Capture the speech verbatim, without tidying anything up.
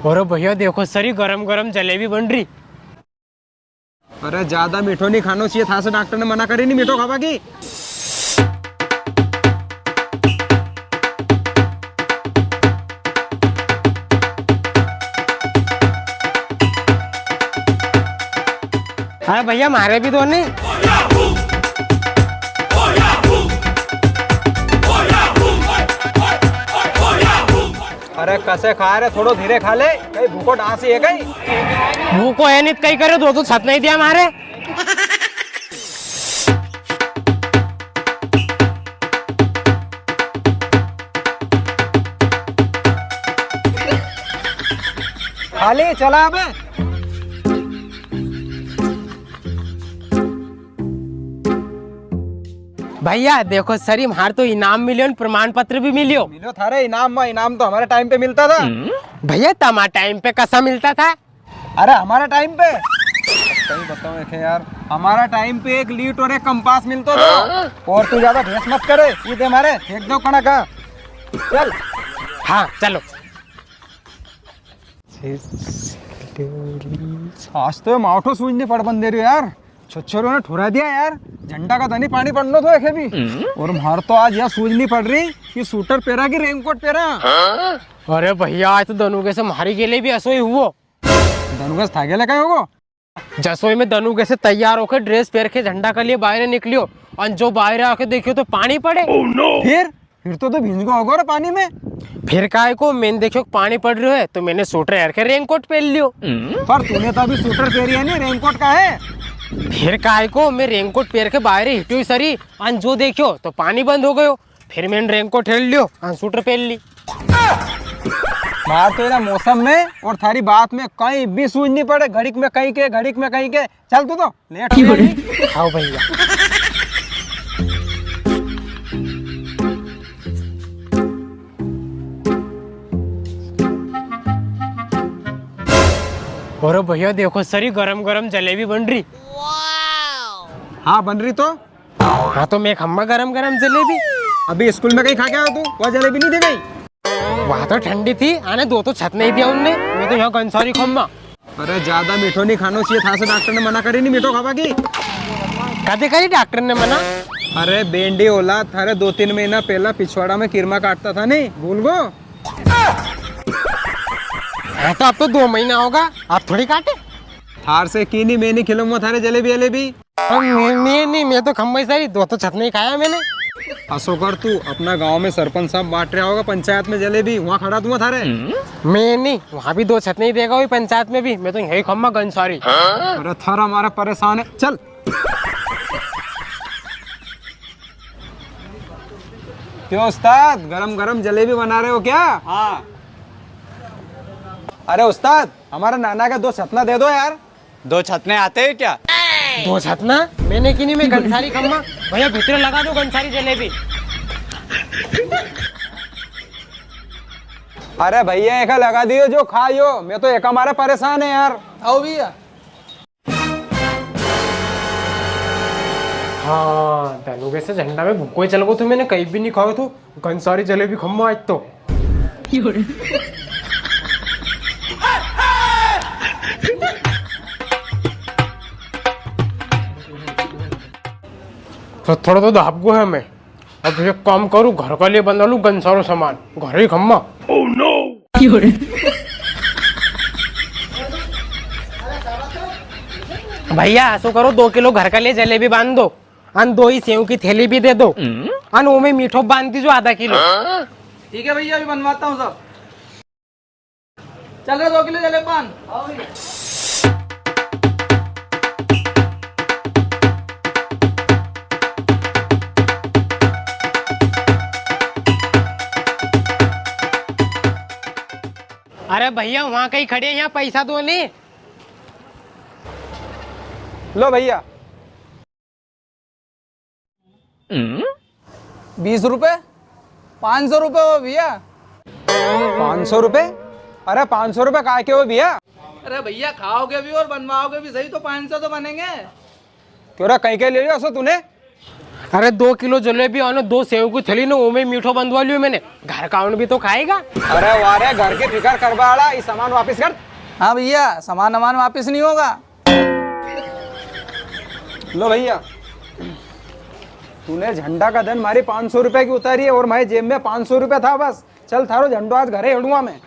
अरे भैया, देखो सरी, गरम गरम जलेबी बन री। अरे, ज्यादा मीठो नी खानो चइये, थासे डॉक्टर ने मना करी नी मीठो खावा की। अरे भैया, म्हारे भी दो नी। अरे कसे खा रे, थोड़ो धीरे खा ले, कई भूखो डांस ही है कई। भूखो है नी तो कई करे, दो तो छत नी दिया म्हारे। खाली चला अबे। भैया, देखो सरी, म्हारे तो इनाम मिल्यो न प्रमाण पत्र भी मिल्यो। मिल्यो थारे इनाम में, इनाम तो हमारे टाइम पे मिलता था। भैया, तमारा टाइम पे कसा मिलता था? अरे, हमारा टाइम पे? कई बताऊं एके यार, हमारा टाइम पे एक लीट और एक कंपास मिलतो थो। हाँ? और तू ज्यादा भेस मत करे, ये दे म्हारे, फेंक दो कणा का। चल। हाँ, चलो। आज तो ये मावठो सूझ नी पड़ बन दे रही यार। छोरा ने ठुरा दिया यार, झंडा का दनी पानी पड़नो थो एके भी। और म्हार तो आज या सूझ नी पड़ री कि सूटर पेरा कि रेनकोट पेरा। अरे भैया, आज तो दनुगे से म्हारी गेले भी असो ही हुओ। दनुगे से था गेले कई होगो? जसोई में दनुगे से तैयार होके, ड्रेस पेर के, झंडा के लिए बाहर निकलियो, अन जो बाहर आके देखियो तो पानी पड़े। फिर? फिर तो तू भींज गयो होगो रे पानी में। फिर काय को, मैंने देखियो पानी पड़ रह्यो है, तो मैंने सूटर हेर के रेनकोट पेर लियो। पर तूने तो अभी सूटर पेरी है नी, रेनकोट का है? फिर काय को, मैं रेनकोट पेर के बाहर हिट्यो ही सरी, अन जो देखियो तो पानी बंद हो गयो। फिर मैंने रेनकोट हेर लियो, अन सूटर पेर ली। मार तो इना मौसम में और थारी बात में कई भी सूझ नी पड़े, घड़ीक में कई के, घड़ीक में कई के। चल तू तो लेट हो गया। हाँ भैया। अरे भैया, देखो सरी, गरम गरम जलेबी बन री। हाँ, बन री तो। हाँ, तो मैं खम्मा गरम गरम जलेबी। अभी स्कूल में कई खा के आयो तू, वा जलेबी नी दी गई? वा तो ठंडी थी, अने दो तो छत नी दिया उनने, मैं तो यहाँ गन सारी खम्मा। अरे, ज्यादा मीठो नी खानो चइये, थासे डॉक्टर ने मना करी नी मीठो खावा की। कदे करी डॉक्टर ने मना? अरे बेंडी औलाद, थारे दो तीन महीना पहला पिछवाड़ा में किरमा काटता था नी, भूल गो? हाँ, तो अब तो दो महीना होगा, अब थोड़ी काटे। थार से की नी, मैं नी खिलऊंगा थारे जलेबी वलेबी। अब मैं, मैं नी, मैं तो खम्मा ही सारी, दो तो छत नी खाया मैंने। असो कर तू, अपना गांव में सरपंच साहब बांट रहा होगा पंचायत में जलेबी, वहाँ खड़ा दूंगा थारे। मैं नी, वहाँ भी दो छत नी देगा वही पंचायत में भी, मैं तो यही खम्मा गन सारी। अरे थारा मारा परेशान है, चल। क्यों उस्ताद, गरम गरम जलेबी बना रहे हो क्या? हाँ। अरे उस्ताद, हमारे नाना के दो छतना दे दो यार। दो छतने आते हैं क्या? दो छतना? मैंने की नी, मैं गन सारी खम्मा। भैया, भीतरे लगा दो गन सारी जलेबी। अरे भैया, एका लगा दियो जो खायो, मैं तो एका मारे परेशान है यार। आओ भैया। हाँ, धनु के से झंडा में भूखो ही चल गो थो, मैंने कई भी नी खायो थो, गन सारी जलेबी खम्मा आज तो। तो थोड़ा तो धाप गो है मैं। अब एक काम करूँ, घर का लिए बना लूँ गन सारो सामान, घर ही खम्मा। भैया, असो करो, दो किलो घर का लिए जलेबी बांध दो, अन दो ही सेव की थैली भी दे दो, अन उमें मीठो बांध दीजो आधा किलो। ठीक है भैया, अभी बनवाता हूँ सब। चल रहा दो किलो जलेबी पान। अरे भैया, वहाँ कई खड़े हैं, यहाँ पैसा दो नी। लो भैया। बीस रुपए? पाँच सौ रुपए हो भैया। पाँच सौ रुपए? अरे पाँच सौ रुपए काय के हो भैया? अरे भैया, खाओगे भी और बनवाओगे भी सही तो पाँच सौ तो बनेंगे। क्यों रे, कई के ले लियो असो तूने? अरे, दो किलो जलेबी और दो सेव की थैली ने, ओमे मीठो बंधवा लियो मैंने। घर का उन भी तो खाएगा। अरे वाह रे, घर की फिकर करवा वाला, ये सामान वापस कर। हाँ भैया, सामान वामान वापस नहीं होगा। लो भैया, तूने झंडा का दिन मारी पाँच सौ रुपए की उतारी है और मारे जेब में पाँच सौ रुपया था बस। चल, थारो झंडो आज घरे हेड़ूंगा मैं।